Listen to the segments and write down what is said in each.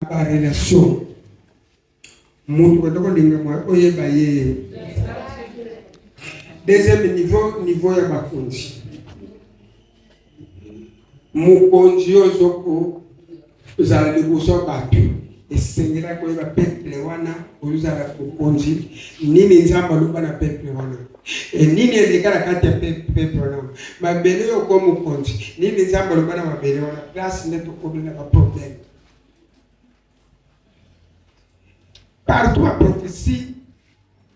Ba relation mutu banda kolinga mwa oyeba ye. Deuxième niveau, niveau ya bakonzi. Mokonzi oyo ozokozala liboso ya bato esengelaki koyeba peuple wana ozozala mokonzi nini Nzambe aloba na peuple wana e nini eleka na kati ya peuple wana mabele oyo oko mokonzi nini Nzambe aloba na mabele wana place nde tokomi na baproblème Partout ba prophetie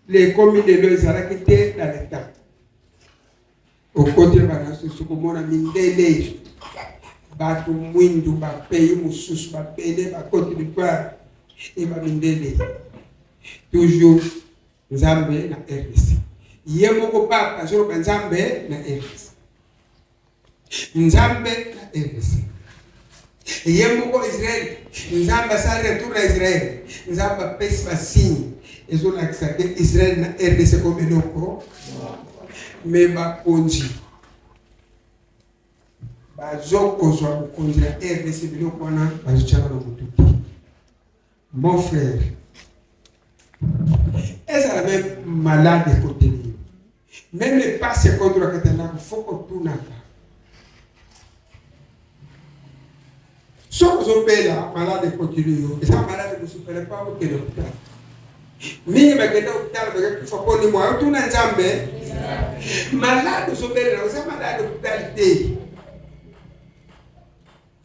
lekomi lelo ezalaki te na leta. Okoti na banasusu komona mindele bato mwindu ba pays mosusu babele ba Cote d'Ivoire e ba mindele toujours Nzambe na RDC. Ye moko papa azoloba Nzambe na RDC. Nzambe na RDC. Ye moko Israel, Nzambe asali retour na Israel. Nzambe apesi ba signe ezolakisa ke Israel na RDC comme eloko me bakonzi bazokozwa bokonzi na RDC biloko wana bazotyaka na motu te. Mon frère, ezala meme malade ekoteli yo meme pasi ekotolaka te ndako fo kotunaka soki ozobela malade ekoteli yo eza malade mosusu fele pa okende hôpital mingi bakenda hôpital bakekufa mpo ni mwa otuna nzambe malade ozobelela oza malade hôpital te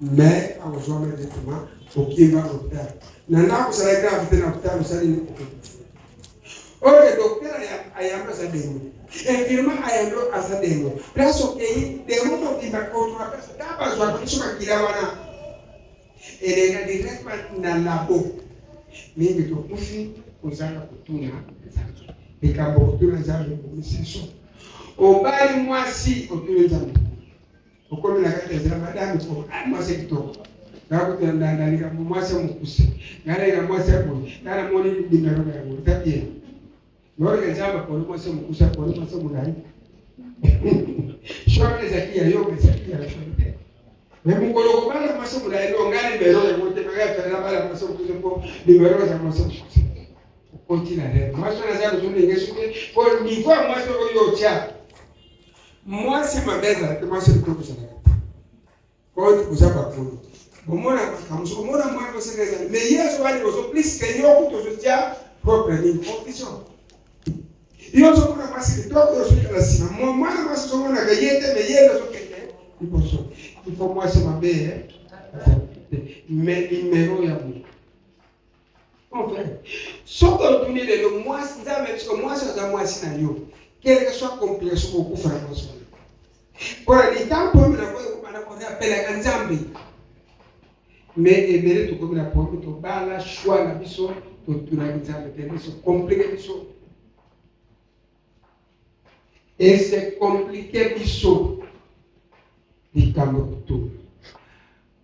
Mais akozwa meme directement okimba hôpital na ndako osala grave te na hôpital osali nini oyo docteur ayambi aza demo infirme ayambi aza demo place okei demo mobimba kontra place ta bazwaka biso makila wana eleka directement na labo mingi tokufi kozanga kotuna nzambe likambo kotuna nzambe ebomisi biso obali mwasi otuni nzambe Okomi na kati ya nzela madame ko ah, mwasi ya kitoko nalinga mwasi ya mokuse nalinga mwasi ya boye nga namoni nimero na yango eza bien naoleka nzambe aponi mwasi ya mokuse aponi mwasi ya molai shwaka ezalaki ya yo ezalaki ya shwaka te me mokolo kobala mwasi ya molai no nga nimero yango te nanga efele nabala mwasi ya mokuse mpo nimero eza mwasi ya mokuse okoti na reve mwasi wana aza kozondenge soki po niveau ya mwasi oyo otya Mwasi mabe azalaka te, mwasi kitoko ezalaka te. Oyo boza bakolo bomona makambo soki omona mwana mwasi nde ezali mais ye azoba liboso plus que yo kutu ozotia propre nini confusion yo ozomona mwasi kitoko yo ozokala nsima mwana mwasi ozomonaka ye te mais ye nde ozokende liboso ifo mwasi mabe mais nimero ya moto Mon frère, soki otuni lelo mwasi nzambe biso mwasi aza mwasi na yo quelque que soit complication okokufa na mwasi wana mpona likambo oyo na koyo kobanda korapelaka nzambe me ebele tokomi na problème tobala choix na biso totunaki nzambe te biso komplike biso ese komplike biso likambo kotuna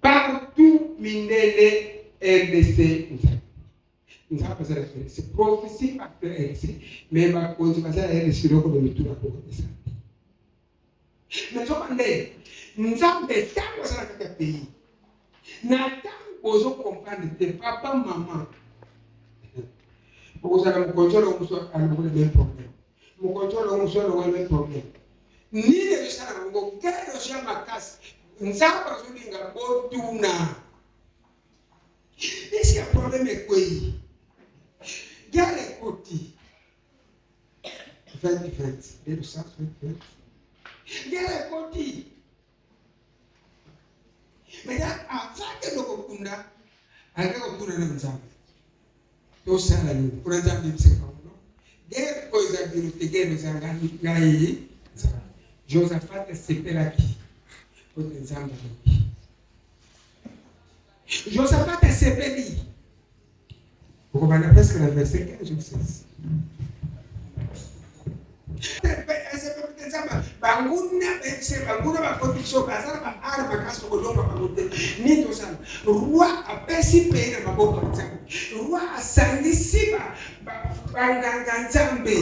Partout mindele rdc nzambe nzambe aza na rdc prophetie partout na rdc mais bakonzi baza na rdc biloko na mitu na bango eza te mais nzoka nde nzambe ntango aza na kati ya pays na ntango bozo comprendre te papa mama okozala mokonzi olongo mosu alongoli meme problème mokonzi olongo mosu alongoli meme problème nini ezosala bango guerre ozo ya makasi nzambe azolinga botuna esi ya problème ekwei guerre ekoti 2020 2020 guerre ekoti mais avant akende kokunda ake kokunda na nzambe tosala nini mpona nzambe yebisaka bango no guerre oyo eza bino te guerre eza ngai nzambe josaphat asepelaki po te nzambe alobi josaphat asepeli okobanda presque na verset 15 ou 16 banguna bese banguna bakoti biso baza na baarme makasi tokolonga bango te nini tosala roi apesi pays na maboko ya nzambe roi asangisi banganga nzambe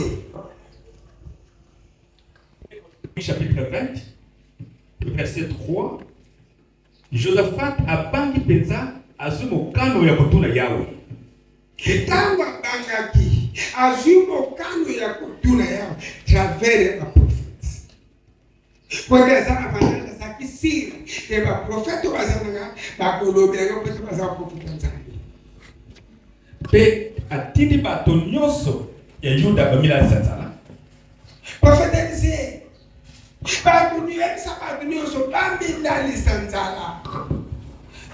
Chapitre 20, verset 3. Josaphat abangi mpenza. azwi mokano ya kotuna Yawe. Ntango abangaki, azwi mokano ya kotuna Yawe travers ya baprofete. Po ete aza avantage, azalaki sire ke baprofete oyo baza nanga bakolobela nga, po ete baza baprofete ya Nzambe. Mpe atindi bato nyonso ya Yuda bamilalisa nzala. Profete Elise, bato yebisa bato nyonso bamilalisa nzala.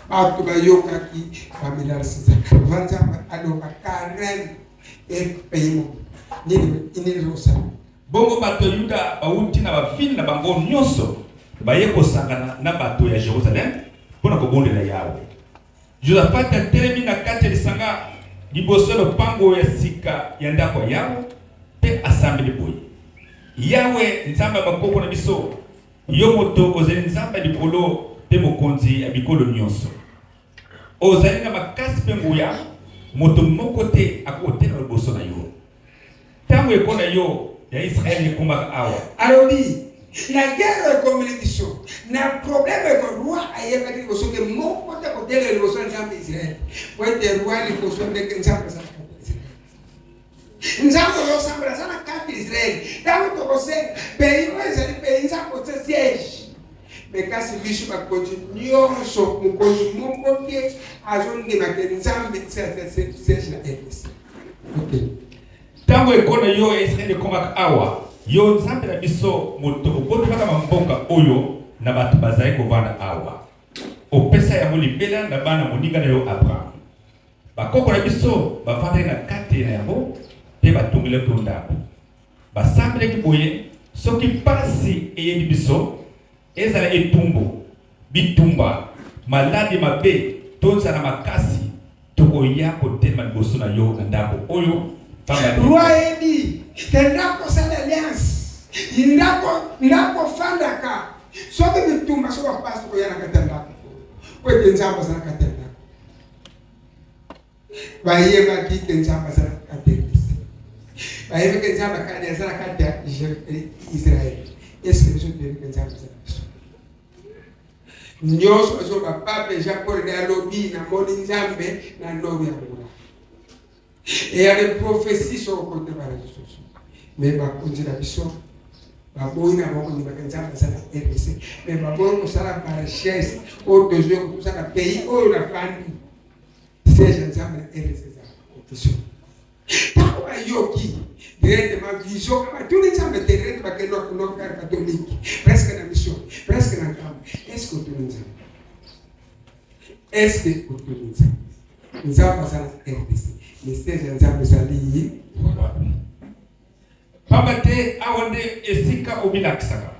Bato bayokaki bamilalisa nzala. Va Nzambe aloba carême epemo nini nini ezosala. Bongo bato ya Yuda bauti na bavile na bango nyonso baye kosangana na bato ya Jerusalem mpo na kobondela Yawe. Josafat atelemi na kati ya lisanga liboso ya lopango ya sika ya ndako ya Yawe mpe asambeli boye: Yawe, Nzambe ya bakoko na biso, yo moto ozali Nzambe ya likolo mpe mokonzi ya bikolo nyonso. Ozali na makasi mpe nguya, moto moko te akoki kotelema liboso na yo. Ntango ekolo na yo ya Israele ekomaka awa. Alobi na guerre ekomeli biso na problème eko roi ayebaki liboso ke moko te kotelema liboso ya Nzambe Israele, po ete roi liboso ndenge Nzambe aza na kati ya Israele. Nzambe ozosambela aza na kati ya Israele. Ntango tokosenga pays oyo ezali pays Nzambe otie siège me kasi biso bakonzi nyonso mokonzi moko te azondima ke Nzambe siège na RDC. Okay. Ntango ekolo na yo ya Israele ekomaka awa, yo Nzambe na biso, moto obotolaka bamboka oyo na bato bazali kovanda awa, opesa yango libela na bana moninga na yo Abraham. Bakoko na biso bafandaki na kati na yango mpe batongelaki yo ndako. Basambelaki boye, soki mpasi eyeli biso, ezala etumbu, bitumba, maladi mabe to nzala makasi, tokoya kotelema liboso na yo na ndako oyo, pamba te. Roi ayebi ke ndako osala alliance, ndako ndako ofandaka, soki bitumba soki bapasi tokoya na kati ya ndako, po ete Nzambe aza na kati ya ndako. Bayebaki ke Nzambe aza na kati ya Eglise, bayebi ke Nzambe akani aza na kati ya Israël. Est-ce que biso toyebi ke Nzambe aza na biso? Nyonso bazoba pape Jean Paul nde alobi namoni Nzambe na nord ya Angola. Eya de prophetie soko kote ba réseaux sociaux. Mais bakonzi na biso baboyi na bango kondimaka Nzambe aza na RDC, mais baboyi kosala ba recherche oyo tozwi kosala pays oyo nafandi siège ya Nzambe na RDC eza confession. Ntango bayoki directement vision batuni Nzambe te, direct bakende kaka catholique presque na mission presque na nkambo. Est ce que otuni Nzambe? Est ce que otuni Nzambe? Nzambe aza na RDC, mais siège ya Nzambe ezali wapi? Pamba te awa nde esika omilakisaka.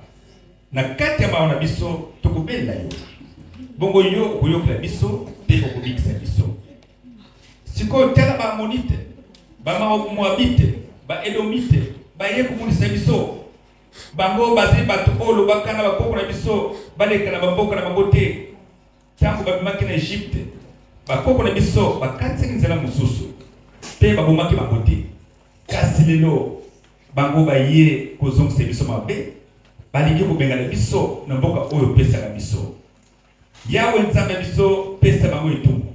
Na kati ya mawa na biso, tokobelela yo. Bongo yo okoyokela biso mpe okobikisa biso. Sikoyo tala Baamonite, Bamoabite, Baedomite baye kobundisa biso. Bango bazali bato oyo olobaka na bakoko na biso baleka na bamboka na bango te. Tango babimaki na Egypte, bakoko na biso bakatisaki nzela mosusu mpe babomaki bango te. Kasi lelo bango baye kozongisa biso mabe, balingi kobengana biso na mboka oyo opesaka biso. Yawe Nzambe ya biso, pesa bango etumbu.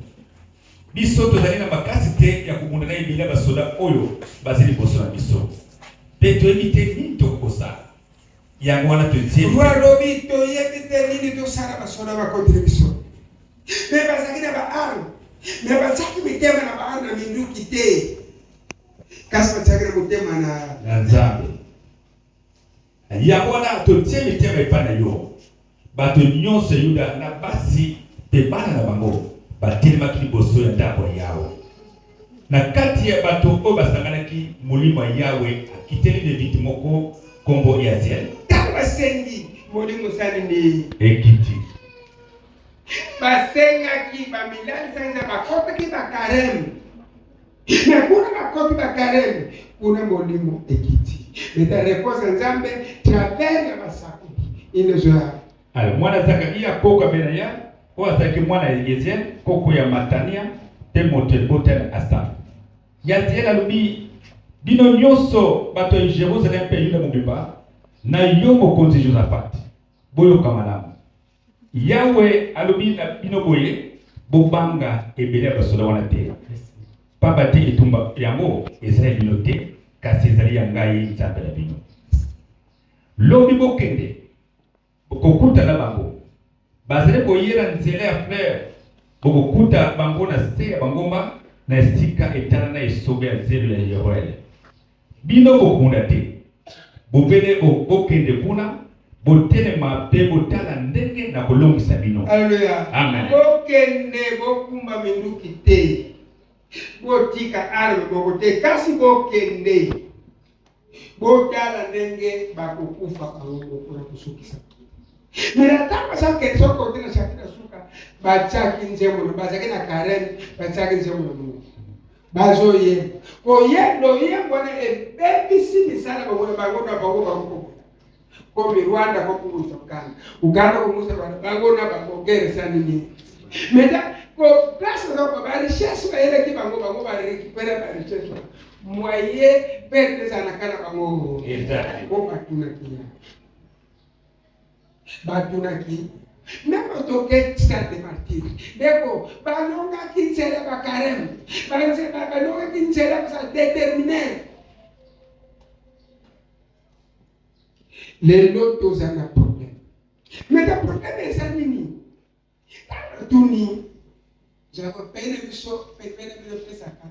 Biso tozali na makasi te ya kobunda na ebele ya basoda oyo bazali liboso na biso, mpe toyebi te nini tokoki kosala. Yango wana totie. Roi alobi toyebi te nini tosala, basoda bakoteli biso, me bazalaki na baarme, me batiaki mitema na baarme na minduki te, kasi batiaki na motema na Nzambe. Yango wana totie mitema epai na yo. Bato nyonso ya Yuda na basi mpe bana na bango batelemaki liboso ya ndako ya Yawe. Na kati ya bato oyo basanganaki, Molimo ya Yawe akiteli Levite moko kombo Yaziel. Ntango basengi Molimo osali nini? Ekiti. Basengaki bamilalisaki na bakotaki bakareme me kuna bakoti bakareme kuna molimo ekiti meta reponse ya Nzambe travers ya basakoli inezoya. Ale mwana Zakaria koko ya Benaya, oyo azalaki mwana ya Eliezer, koko ya Matania mpe moto ya libota ya Asafu. Yaziel alobi, Bino nyonso bato ya Jerusalem mpe Yuda mobimba, na yo mokonzi Josafat, boyoka malamu. Yawe alobi na bino boye, Bobanga ebele ya basoda wana te, pamba te etumba yango ezali ya bino te, kasi ezali ya ngai Nzambe na bino. Lobi bokende kokuta na bango, bazali koyela nzela ya fleur, bokokuta bango na se ya bangomba na esika etala na esobe ya zelo ya Yeruele. Bino bokunda te, bobele bokende kuna, botelema mpe botala ndenge nakolongisa bino. Aleluya. Amen. Bokende bokumba minduki te, botika arme moko te, kasi bokende botala ndenge bakokufa bango moko na kosukisa. Me na ntango bazakende soki kote na chapitre suka, batiaki nzembo, bazalaki na carême, batiaki nzembo na monoko bazoyemba koyemba loyembo wana ebebisi misala bango na bango na bango bango komi Rwanda kokungisa Uganda, Uganda kokungisa Rwanda, bango na bango guerre eza nini? Maintenant ko place baza ko ba richesse bayelaki bango, bango ba récupérer ba richesse wana moyen perte eza na kana bango po batunaki ya batunaki meme toke stade de martyr ndeko balongaki nzela ba carême balongaki nzela baza détermine. Lelo toza na problème, mais ta problème eza nini? Ntango tuni jako pays na biso, pays na biso epesaka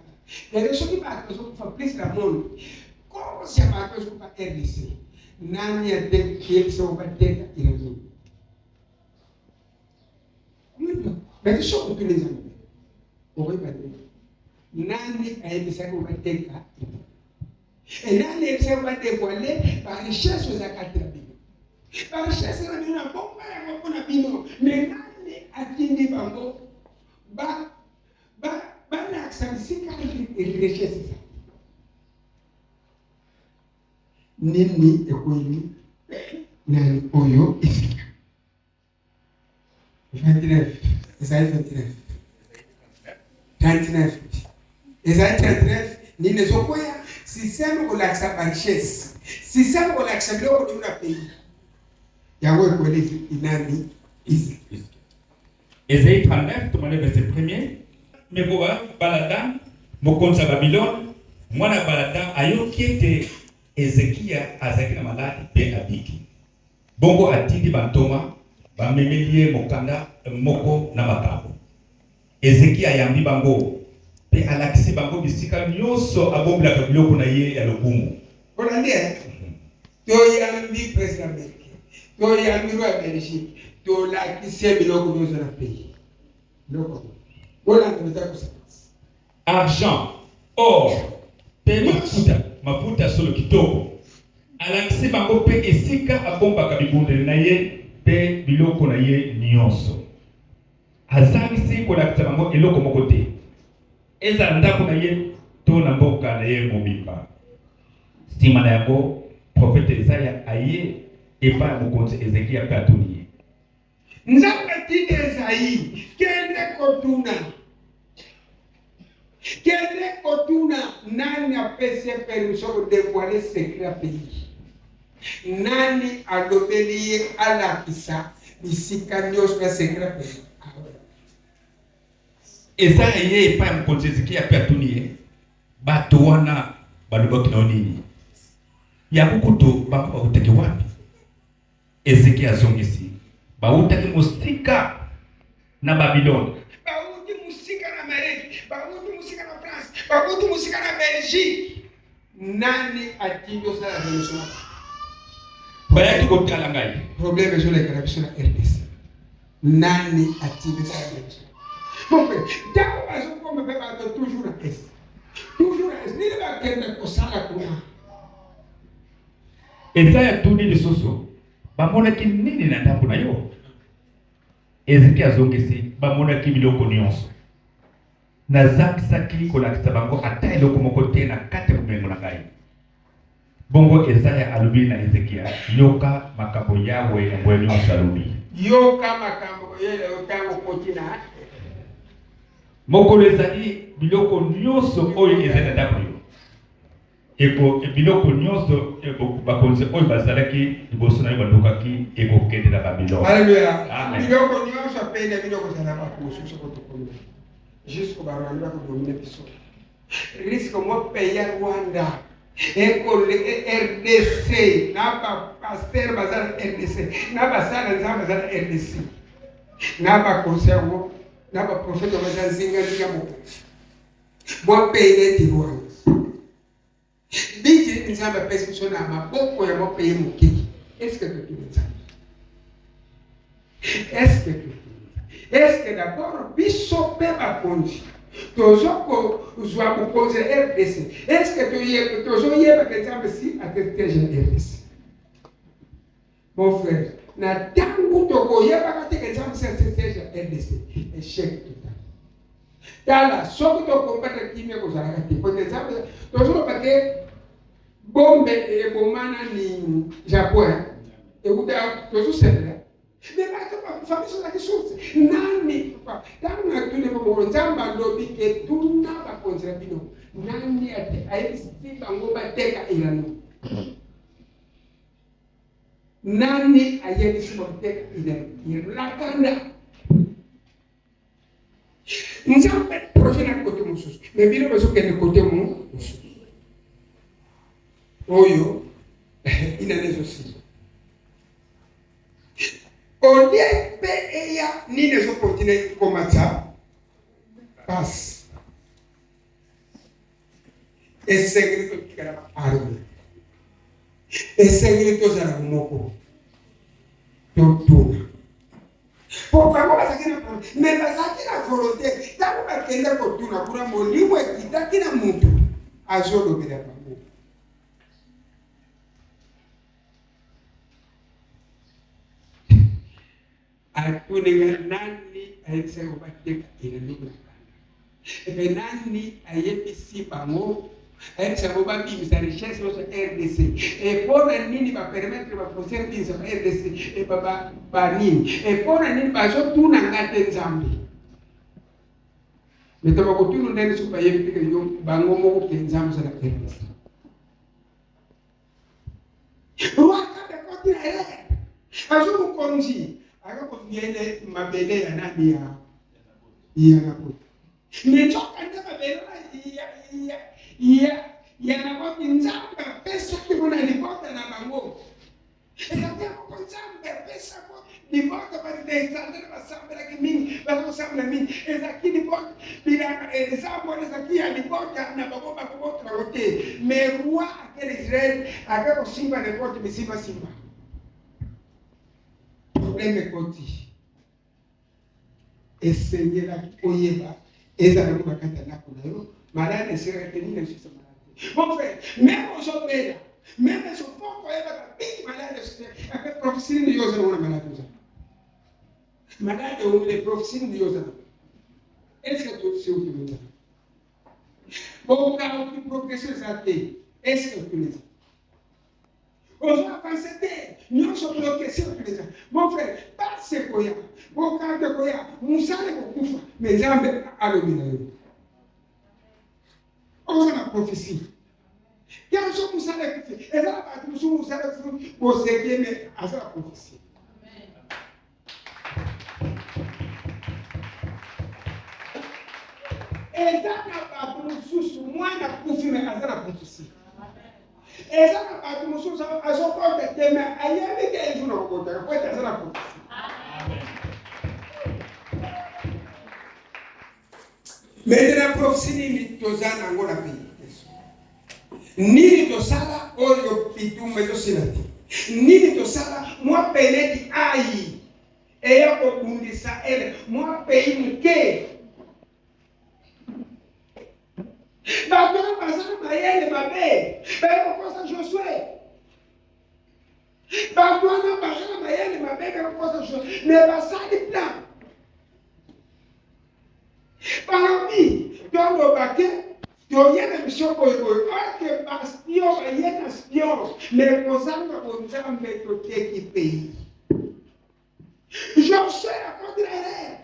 lelo soki bato bazokufa plus na monde, cause ya bato bazokufa RDC, nani ayebisa bateka uranium? Mais soki otuni Nzambe, okoyeba te nani ayebisaki bateka uranium. Nani ayebisaki badevoile ba richesse oyo eza kati na bino? Ba richesse na bino nabomba yango mpo na bino, me nani atindi bango balakisa bisika richesse eza? Nini ekweli nani oyo esika 29 ezali 29 39 ezali 39 nini ezokwea? Système kolakisa ba richesse, système kolakisa biloko nini na pays yango ekweli nani? Isi Esaïe 39, tomane verset 1er. Meroba Baladan, mokonzi ya Babilone, mwana ya Baladan, ayoki ete Ezekiya azalaki na maladi mpe abiki. Bongo atindi bantoma bamemeli ye mokanda moko na makambo. Ezekiya ayambi bango mpe alakisi bango bisika nyonso abombelaka biloko na ye ya lokumu. Olandi eh? Toyambi président américain, toyambi roi ya Belgique, tolakisi ye biloko nyonso na pays. Biloko bolanda eza kosala Argent, or, mpe mafuta, mafuta ya solo kitoko. Alakisi bango mpe esika abombaka bibundeli na ye mpe biloko na ye nyonso. Azangisi kolakisa bango eloko moko te, ezala ndako na ye to na mboka na ye mobimba. Nsima na yango, profete Ezaya aye epai ya mokonzi Ezekiya mpe atuni ye. Nzambe atindi Ezayi, kende kotuna, kende kotuna nani apesi ye permission kodevoile secret ya pays, nani alobeli ye alakisa bisika nyonso na secret ya pays. Ezaya ye epai ya mokonzi Ezekiya mpe atuni ye, bato wana balobaki na yo nini? Yango kutu bango bautaki wapi? Ezekiya azongisi, Bawutaki mosika na Babilone. Bawuti mosika na Amerique, bawuti mosika na France, bawuti mosika na Belgique. Nani atindi osala revolution na bango? Bayaki kotala ngai. Problème ezoleka na biso na RDC. Nani atindi osala revolution? Mon frère, ntango bazokoma mpe bato toujours na est, toujours na est, nini bakende kosala kuna? Ezaya atuni lisusu, Bamonaki nini na ndako na yo? Ezekiel azongisi, Bamonaki biloko nyonso. Nazangisaki kolakisa bango ata eloko moko te na kati ya bomengo na ngai. Bongo Ezaya alobi na Ezekiel, Yoka makambo Yawe ya nguya nyonso alobi. Yoka makambo koyela yo ntango okoti na mokolo ezali biloko nyonso oyo ezali na ndako na yo. Eko, biloko nyonso bakonzi oyo bazalaki liboso na yo balukaki ekokende na Babilone. Alléluia. Amen. Biloko nyonso apenda bino kozala bato mosusu kotokomi jusqu'au barwanda bakodomine biso risque mo pays ya Rwanda ekole RDC na bapasteur baza na RDC na basala nzambe baza na RDC na bakonzi yango na baprofete baza nzinganzinga mokonzi mwa pays neti Rwanda biki nzambe apesi biso na maboko ya mwa pays moke. Est-ce que totuni nzambe? Est-ce que totuni? Est-ce que d'abord biso mpe bakonzi tozo kozwa bokonzi ya RDC, est-ce que tozoyeba ke nzambe si atetege RDC? Mon frère, na ntango tokoyebaka te ke nzambe si atetege RDC, échec total. Tala, soki tokombata kimia kozalaka te, po te nzambe tozoloba te bombe ebomana ni Japon ekuta tozosepela me bato bakufa biso ozalaki source nani ntango natuni po mokolo nzambe alobi ke tuna bakonzi na bino nani ayebisi bango bateka elano nani ayebisi bango bateka elano lakanda nzambe projet na kote mosusu me bino bozokende kote mosusu oyo inani ezosila olie mpe eya nini ezokontinue komatisa pasi esengeli totikala baarme esengeli tozala moko totuna po bango bazalaki na me bazalaki na volonté ntango bakenda kotuna kuna molimo ekitaki na motu azolobela bango Atuni nga nani ayebisaki bango bateka elongi na kanda? Epe nani ayebisi bango ayebisa bango babimisa richesse nyonso ya RDC? E pona nini ba permettre ba foncière bimisa ba RDC? E ba ba, ba nini? E pona nini bazotuna nga te Nzambe? Mais to bakotuna ndenge soki bayebi te ke yo bango moko ke Nzambe oza na RDC. Roi Akabe akoti na erreur. Azwi mokonzi aka koviele mabele ya nani ya ya Naboti. Me nzoka nde mabele ya ya ya ya Naboti Nzambe apesaki ngo na libota na bango. Ezalaki ya moko Nzambe apesako libota badescendant basambelaki mingi, baza kosambela mingi. Ezalaki libota bilanga eza wana ezalaki ya libota na bango bakobota bango te. Mais roi akele Israël ake kosimba n'importe bisimba simba. Problème ekoti. Esengelaki oyeba ezala ngo na kati ya ndako na yo malade esilaka te nini esusa malade te mon frère meme ozobela meme ezopoko oyebaka biki malade esusa ape prophetie nini yo oza nango na malade oza malade omile prophetie nini yo oza nango est ce que tosi okimenza bokaoki progression eza te est ce que okimenza Ozo avance te, nyonso bloque sur president. Mon frère, pasi ekoya, bokanga ekoya, musala ekokufa, mais Nzambe alobi na yo. Oza na prophetie. Tanso musala ekufi, eza na bato mosusu musala ekufi, boseki ye mais aza na prophetie. Eza na bato mosusu mwana akufi me aza na prophetie. Eza na bato mosusu azobota te me ayebi ke un jour nakobotaka po ete aza na prophetie. Maintenant prophetie nini toza nango na pays? Nini tosala oyo bitumba ezosila te? Nini tosala mwa peleti ai eya kobundisa ele mwa pays moke? Bato wana baza na mayele mabe, baye kokosa Josue. Bato wana baza na mayele mabe, baye kokosa Josue, me basali plan balobi toloba ke toye na mission boye boye oke baspion baye na spion me kozanga bonzambe toteki pays Josue akoti na erreur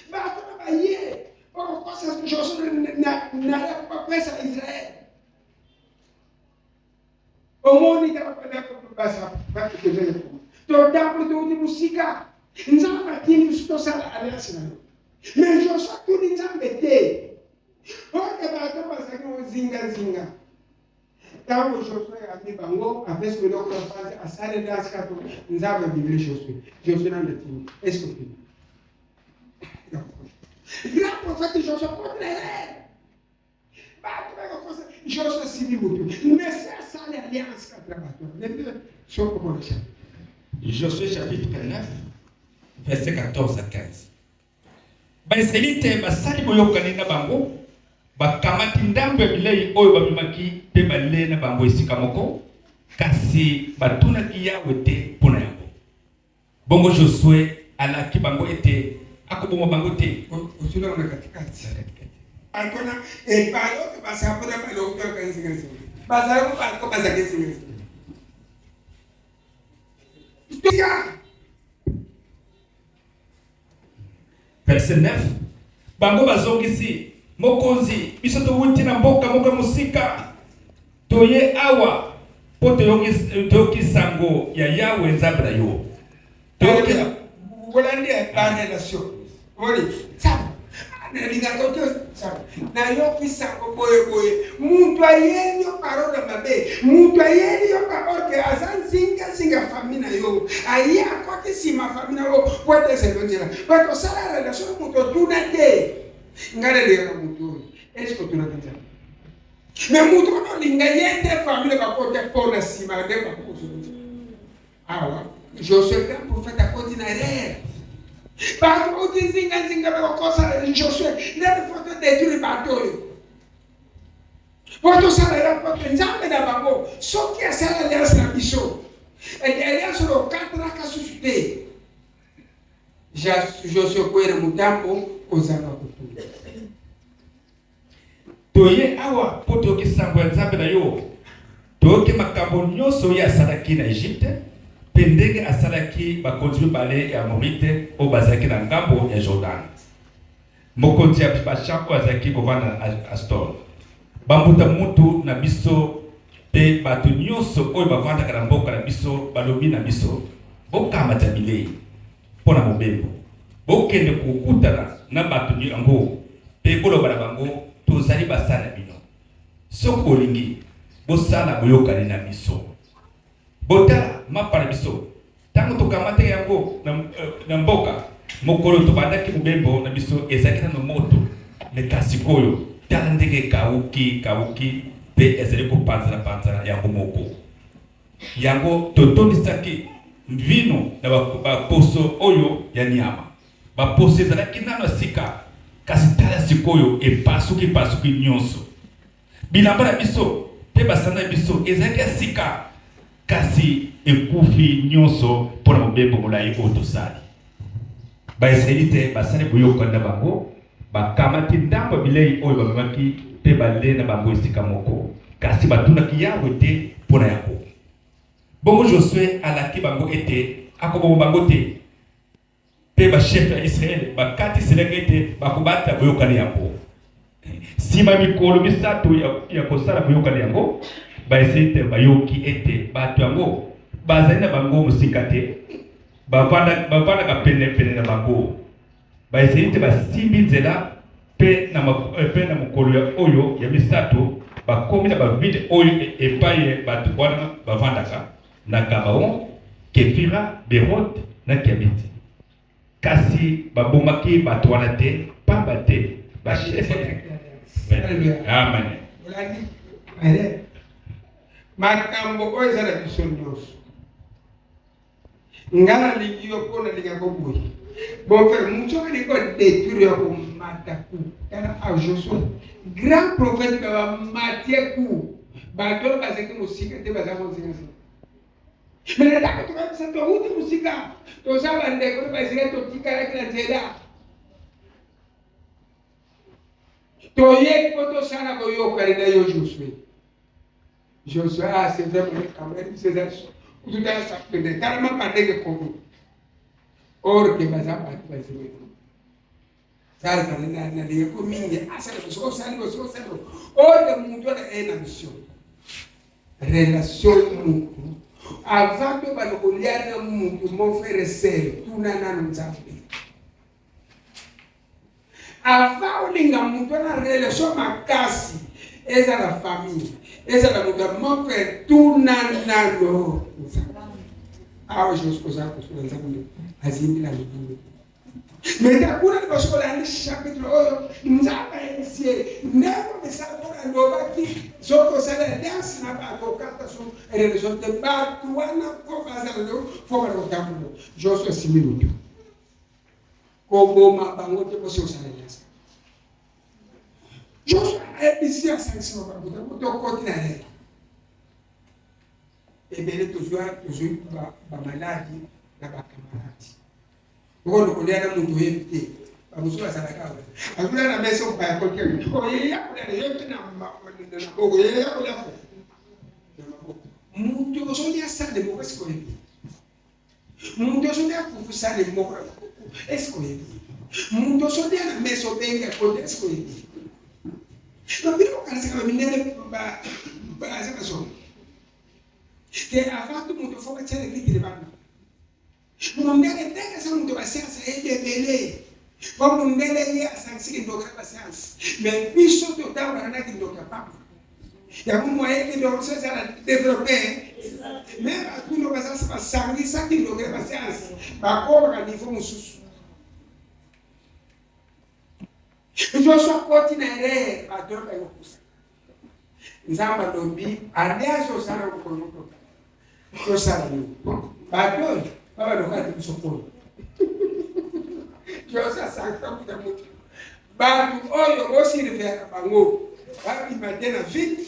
bato na baye bakokosa Josue na ya kopesa Israel. Omoni totamboli, touti mosika, Nzambe atindi biso tosala alliance na yo. Mais Josue atuni Nzambe te. Oyo bato bazalaki kozingazinga, ntango Josue ayambi bango, apesi biloko na panzi, asali alliance kaka Nzambe abimeli Josue. Josue nani atindi? Est-ce que grand prophète Josue contre ye bato bakokosa? Josue asili motu, mais asali alliance kati na bato nde sokomona. Josué chapitre 9, verset 14 à 15. Baisraelite basali boyokani na bango, bakamati ndambo ya bilei oyo bamemaki mpe balie na bango esika moko, kasi batunaki Yawe te mpo na yango. Bongo Josue alaki bango ete akoboma bango te. Osula na katikati akona ebale oyo basapona balokaka nzingazinga, bazalaki bato bazalaki nzingazinga. Verset 9. Bango bazongisi: "Mokonzi, biso towuti na mboka moko ya mosika, toye awa mpo toyoki sango ya Yawe Nzambe na yo." Toyoki Bolandi barelation oli sabu nalingaka te, sabu nayoki sango boye boye. Mutu ayeli yo parole mabe, mutu ayeli yo parole aza nzingazinga famille na yo, aye akoti nsima famille na yo po ete ezelo nzela. Bato osala relation na moto, otuna te: "Ngai nalingaka motu oyo, est-ce otunaki Nzambe?" Mais mutu wana olinga ye nde famille bakota mpo na nsima nde bakokozela nzela. Awa Josue, grand prophète, akoti na erreur. Bato bauti nzinganzinga, bakokosa Josue ndenge faut todétruire bato oyo po tosala ya pote Nzambe na bango. Soki asala alliance na biso, alliance oyo okatraka susu te. Josue kwera motambo kozanga kotuna. Toye awa mpo toyoki sango ya Nzambe na yo. Toyoki makambo nyonso oyo asalaki na Egypte mpe ndenge asalaki bakonzi mibale ya Amorite oyo bazalaki na ngambo ya Jordan, mokonzi ya Bashan oyo azalaki kovanda na Astor. Bambuta mutu na biso mpe bato nyonso oyo bavandaka na mboka na biso balobi na biso: 'Bokamata bilei mpo na mobembo, bokende kokutana na bato yango mpe boloba na bango: Tozali basali na bino. Soki bolingi, bosala boyokani na biso. Botala mapa na biso: ntango tokamataki yango na mboka, mokolo tobandaki mobembo na biso, ezalaki nano moto. Me kasi sikoyo, tala ndenge ekauki kauki mpe ezali kopanzana-panzana yango moko. Yango totondisaki vino na baposo oyo ya nyama. Baposo ezalaki nano ya sika, kasi tala sikoyo epasuki pasuki nyonso. Bilamba na biso mpe basanda na biso ezalaki ya sika, kasi ekufi nyonso mpo na mobembo molai oyo tosali." Baisraelite basali boyokani na bango, bakamati ndambo ya bilei oyo bamemaki mpe balie na bango esika moko, kasi batunaki Yawe te mpo na yango. Bongo Josue alaki bango ete akoboma bango te, mpe bachef ya Israele bakatiselaki ete bakobatela boyokani yango. Nsima mikolo 3 ya kosala boyokani yango, Baisraelite bayoki ete bato yango bazali na bango mosika te, bavandaka pene pene na bango. Baisraelite basimbi nzela mpe na mokolo ya oyo ya misato bakomi na bavile oyo epai bato wana bavandaka, na Gabaon, Kefira, Berot na Kiabiti. Kasi babomaki bato wana te, pamba te bachef. Amen. Olandi makambo oyo eza na biso nyonso. Nga nalingi yo mpo nalingaka boye. Bon frère, motu oyo alingi kodétruire ya komata ku. Tala a Josue, grand prophète, bamatie ku bato oyo bazalaki mosika te, baza kozingazinga. Mais na ntango tokoyebisa, touti mosika, toza bandeko na Baisraele, totikalaki na nzela, toyei mpo tosala boyokani na yo, Josue. Josue: "Ah, c'est vrai, makambo ya biso eza kutu. Tala sapende, tala mapa ndenge komi." Or ke baza bato bazimeli. Nalingi ko mingi asala, osali, osali. Or ke mutu wana eye na mission. Relation mutu avant tobanda kolia na mutu, mon frère, sœur, tuna nano Nzambe. Avant olinga mutu wana relation makasi, ezala famille, ezala moto ya mon frère, tuna nano Nzambe. Awa Jesus oza kotuna Nzambe azindila libulu. Mais kuna liboso kolandi chapitre oyo, Nzambe ayebisi ye ndenge misala mpona alobaki soki osali alliance na bato okata so relation te, bato wana mpo bazala leo fo bana kotambola. Josue asimbi moto koboma bango te mposi osala alliance. Josue ayebisi asangisi bato tokoti na ye ebele tozwa tozwi bamaladi na bakamaradi. Okondo kolia na moto oyebi te. Bamosusu bazalaka awa. Azolia na mesa mopaya kotia. Oyeya kolia na ye mpe na maboko. Oyeya kolia fufu na maboko. Moto ozolia sale moko esika oyebi. Moto ozolia fufu sale moko na maboko esika oyebi. Moto ozolia na mesa obengi akota esika oyebi. Donc bino bokanisaka bamindele baza bazoba te. Avant tout moto fo batia na kiti libanda. Mundele ndenge aza moto ba science ayebi ebele po mundele ye asangisi kindoki na ba science, mais biso totambolaka na kindoki ya pamba, yango moyen kindoki biso ezala developpe. Mais batuno baza basangisa kindoki na ba science, bakomaka niveau mosusu. Joshua akoti na erreur, bato oyo bayokusa Nzambe alobi alliance osala mokolo moko tosala nini? Bato oyo babalokaki biso kolo Joshua asangisa kuta moto bato oyo bosurveillaka bango babima te na ville,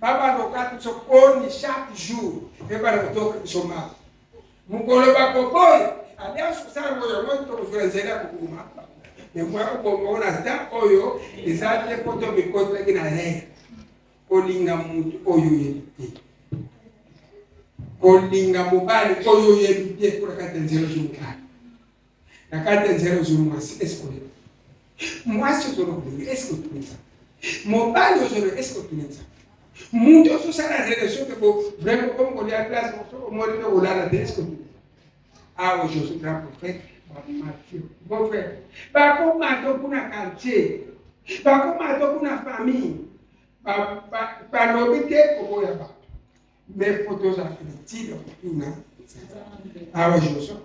babaloka biso koni chaque jour ebala kotoka biso maba mokolo bakoboya alliance osala ngo yango tokozwa nzela ya koboma. Mais mwa koboma ngo na temps oyo eza te mpo to mikotelaki na rere. Kolinga motu oyo oyebi te, kolinga mobali oyo oyebi te, mpo na kati ya nzela ozwi mobali, na kati ya nzela ozwi mwasi, eske oyebi mwasi ozolo kolinga? Eske otuni Nzambe? Mobali ozolo, eske otuni Nzambe? Moto ozosala relation te bo vraiment comme kolia place omoni mpe kolala te, eske otuni? Awa Josué grand prophète bamati, mon frère, bakoma to kuna quartier, bakoma to kuna famille, balobi te koboya bato, mais fo tozala culture ya kotuna. Awa Josué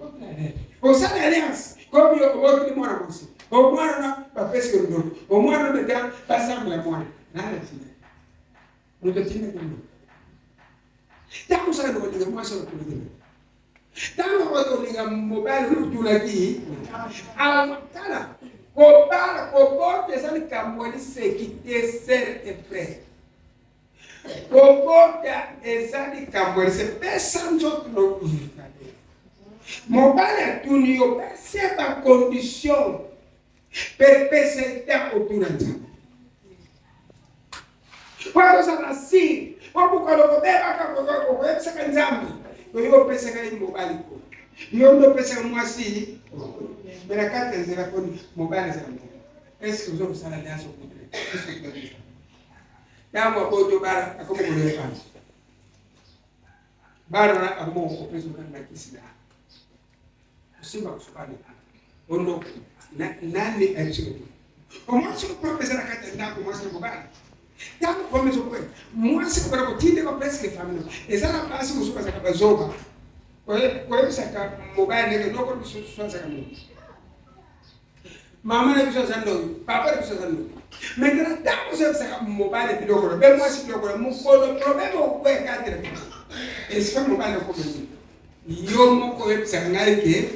osala alliance comme yo obotili mwana mwasi, omwana na bapesi yo ndoto, omwana meta basambo ya mwana nana tina moto atinda kuna. Ntango osala kolinga mwasi oyo otunaki, ntango oyo kolinga mobali oyo otunaki, tala kobala kobota eza likambo ya liseki te, sœur et frère. Kobota eza likambo ya liseki. Pesa nzoto no mobali atuni yo, pesa bacondition mpe pesa eta otuna Nzambe po tozala sire, po mokolo kobebaka okoyebisaka Nzambe oyo opesaka ye mobali ko yo nde opesaka mwasi me na kati ya nzela mpo mobali azala mobali. Eske oza kosala nyonso kutre ntango aboti obala akomi kolela bana bana wana akoma kokopesa okani na kisi na osimba kosukana ondo nani ayebisi omwasi oprome eza na kati ya ndako, mwasi na mobali. Ntango prome ezokwela mwasi kobana kotindeka presque famille eza na basi mosusu bazalaka bazoba koyebisaka mobali ndenge noko lisusu azalaka ndoki, mama na biso aza ndoki, papa na biso aza ndoki. Maintenant ntango ozoyebisaka mobali biloko na be mwasi biloko na mokolo problème okoya kati na bino esika mobali okomani yo moko oyebisaka ngai ke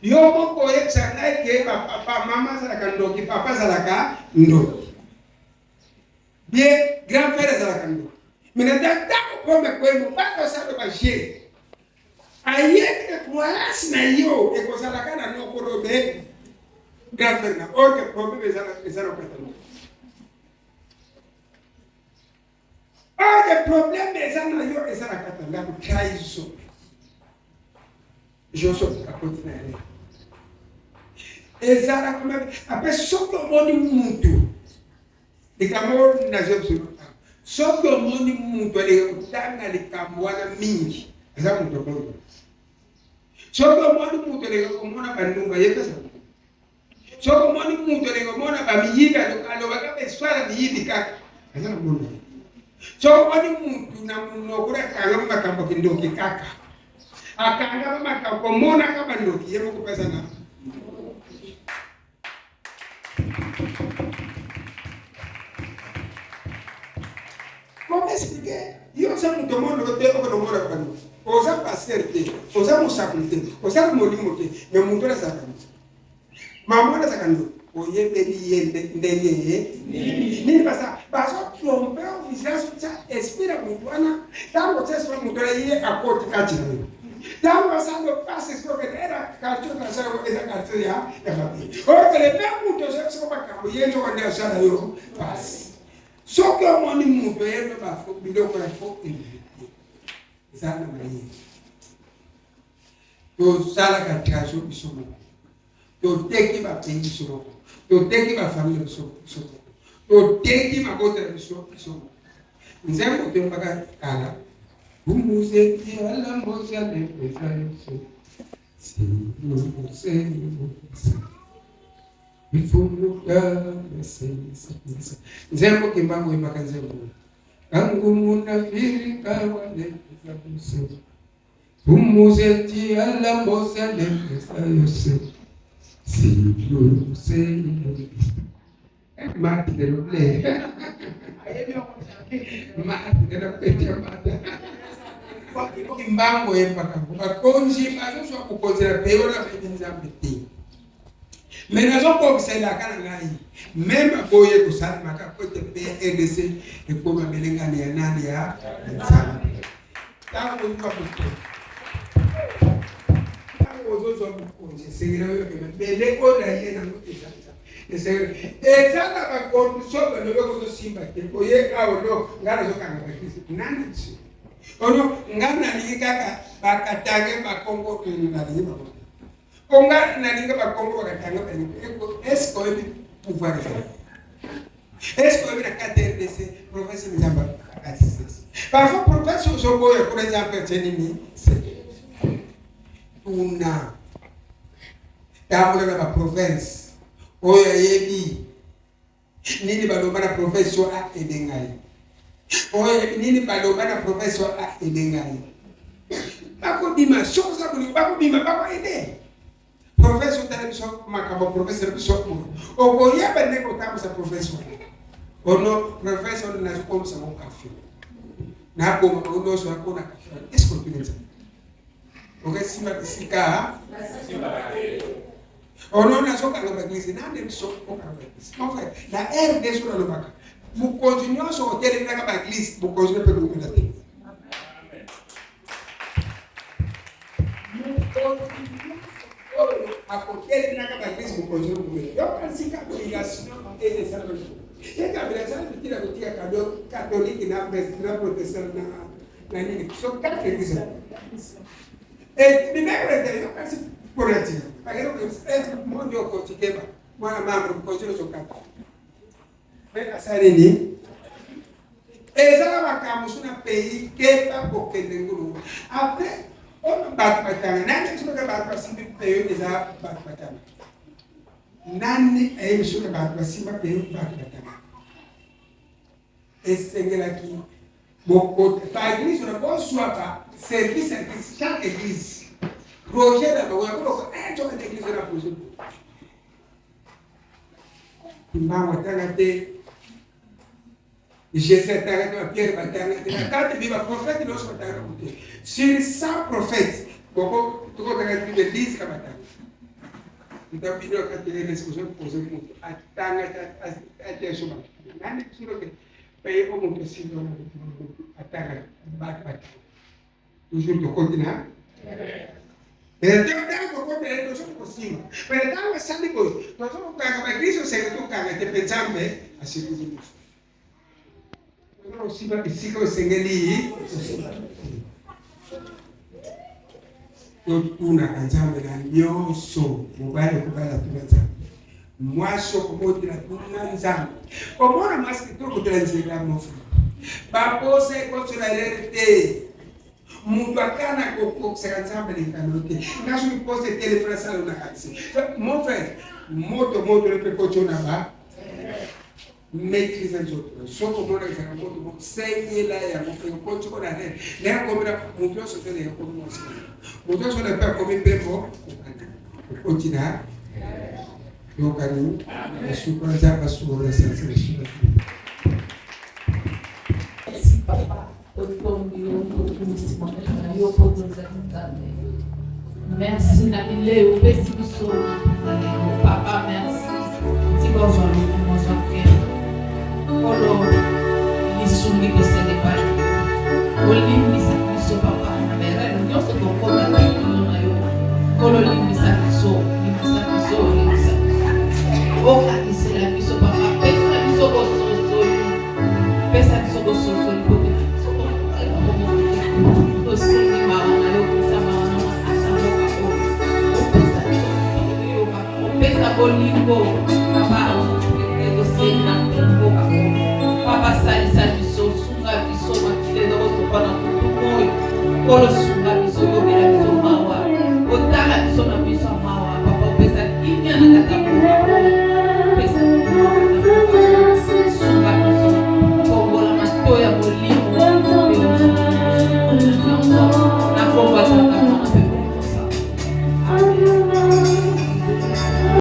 yo moko oyebisaka ngai ke papa mama azalaka ndoki, papa azalaka ndoki, bien grand frère azalaka ndoki. Maintenant ntango pome kwe mobali osala baje ayebi ke croyance na yo ekozalaka na nokolo be grand frère na or ke problème eza na kata no or ke problème eza na yo eza na kata ndako trahison. Josué akoti na ye ezalaka mabe. Ape soki omoni mutu Likambo oyo nazwi biso soki omoni moto aleka kotanga likambo wana mingi, aza moto akondo. Soki omoni moto aleka komona bandumba, ye mpe aza. Soki omoni moto aleka komona bamiyibi, alobaka beswala miyibi kaka, aza na mona. Soki omoni moto na monoko akangama makambo kindoki kaka, akangama makambo komonaka bandoki, ye moko mpe aza na. Comment expliquer? Yo oza moto mono te okende omonaka bandoki. Oza pasteur te, oza mosakoli te, oza na molimo te, mais moto wana azalaka ndoki. Mama wana azalaka ndoki. Oyebeli ye ndenge ye nini? Basa bazo trompe vigilance otya esprit na moto wana. Ntango otya esprit na moto wana, ye akoti kati na yo. Ntango basali opasi esprit okende era quartier oyo yango eza quartier ya ya mabe. Okende mpe moto oza biso makambo ye nzoka nde asala yo pasi. Soki omoni moto ayeba ba biloko ya fo evite, eza na mayele. Tosalaka trahison biso moko, toteki bapays biso moko, toteki bafamille biso biso moko, toteki mabota na biso biso moko. Nzembo toyembaka kala, bumuzeki alambozalepeza yoso nzembo kimbangu oyembaka nzembo kangumunafirika walepeza biso umuzeti alamboza lepesa yose Mati de loble. Mati de loble mata. Kimbangu oyembaka ngo bakonzi bazozwa bokonzi na peye wana bayebi Nzambe te. Me nazokokisa elaka na ngai meme boye kosalemaka po ete mpe RDC ekoma belengani ya nani ya Nzambe. Ntango ozwa bokonzi, ntango ozozwa bokonzi, esengeli oyoka mabele oyo na ye nango eza esengeli eza na bakondition balobi kozosimba te. Oye awa no ngai nazokanga bakisi nani biso ono ngai nalingi kaka bakatange bakongo, nalingi bango po ngai nalingi bakongo bakatanga balingi. Est-ce oyebi pouvoir ezali? Est-ce oyebi na kati RDC province Nzambe akatisi? Parfois province ozoboya kuna Nzambe atie nini? Tuna, tambola na baprovince oyo ayebi nini baloba na province oyo aede ngai, oyo nini baloba na province oyo aede ngai. Bakobima soki oza bolingo, bakobima bakoede province. Otala biso makambo province na biso, okoyeba ndenge otambwisa province wana. Ono province wana nazokomisa ngo kafe, naboma bango nyonso nakona kafe. Est-ce que otuni Nzambe? Okesimba bisika ono nazokanga baeglise nande biso okanga baeglise. Mon frère, na RDC oyo nalobaka, mokonzi nyonso otelemelaka baeglise, mokonzi mpe koumela te. Mokonzi nyonso oyo akotelemelaka baeglise, mokonzi oyo koumela. Yoka nsika obligation esalama ye Kabila asala bitila kotika kado catholique na protestant na nini, so quatre églises mibeko ete yokasi mpona ntina bakende mondi okotikeba mwana membre mokonzi ozokata me asali nini. Eza na makambo mosusu na pays keba kokende ngulu après oyo bato batanga nani. Soki bato basimbi pays, eza bato batanga nani ayebi? Soki bato basimba pays, bato batanga, esengelaki bokota baeglise na bozwaka service ya église, chaque église projet na bango yakoloka soki na église na projet. Kimbangu atanga te, Jésus atanga te, bapierre batanga te, batata bi baprophète nyonso batanga te. Sur 100 prophètes boko tokotanga Bible, 10 ka batanga. Ntabino akatelele ozopoze moto atanga ateso bato nani biso te paye o moto asimba atanga bato batanga. Toujours tokoti na ntango tokoti na tozo kosimba, mais ntango asali boye tozo kokanga baeglise osenge tokanga te mpe Nzambe asekuli biso. Tozo kosimba bisika osengeli kosimba. Totunaka Nzambe na nyonso. Mobali okobala, tuna Nzambe. Mwasi okobotela tuna Nzambe. Omona mwasi kitoko tela nzela mofu. Baposa ekosola erreur te. Moto akana kokokisaka Nzambe na ekano te. Nga soki posa etelefona sala na kanisi. Mon frère, moto moto mpe kotio na ba maîtrise nzoto. Soki omona ezalaka moto moko sengela yango mpe okoti ko na rêve. Ndenge akomi na moto nyonso te ndenge akomi mwasi. Moto nyonso na mpe akomi mpe mo okoti na yokani esuka Nzambe asuka na sansi esuka. Merci papa, totondi yo, tokumisi monene na yo mpo tozali Nzambe. Merci na bilei opesi biso na lelo papa, merci. Tika ozwa lokumu, ozwa nkembo. Nkolo, lisungi tosengi epai na yo. Olimbisa biso papa na baerreur nyonso tokota na likolo na yo. Nkolo, limbisa biso, limbisa biso, limbisa biso. Okanisela biso papa, pesa biso bososoli, pesa biso bososoli po biso tosengi mawa na yo, pesa mawa na makasi ya mboka oyo. Opesa biso toyoka, opesa bolingo papa, tosengi na mboka oyo. Papa, salisa biso, sunga biso, makila eza kosopa na kutu oyo. Nkolo, sunga biso, yokela biso mawa, otala biso na miso ya mawa papa, opesa kimia na kati ya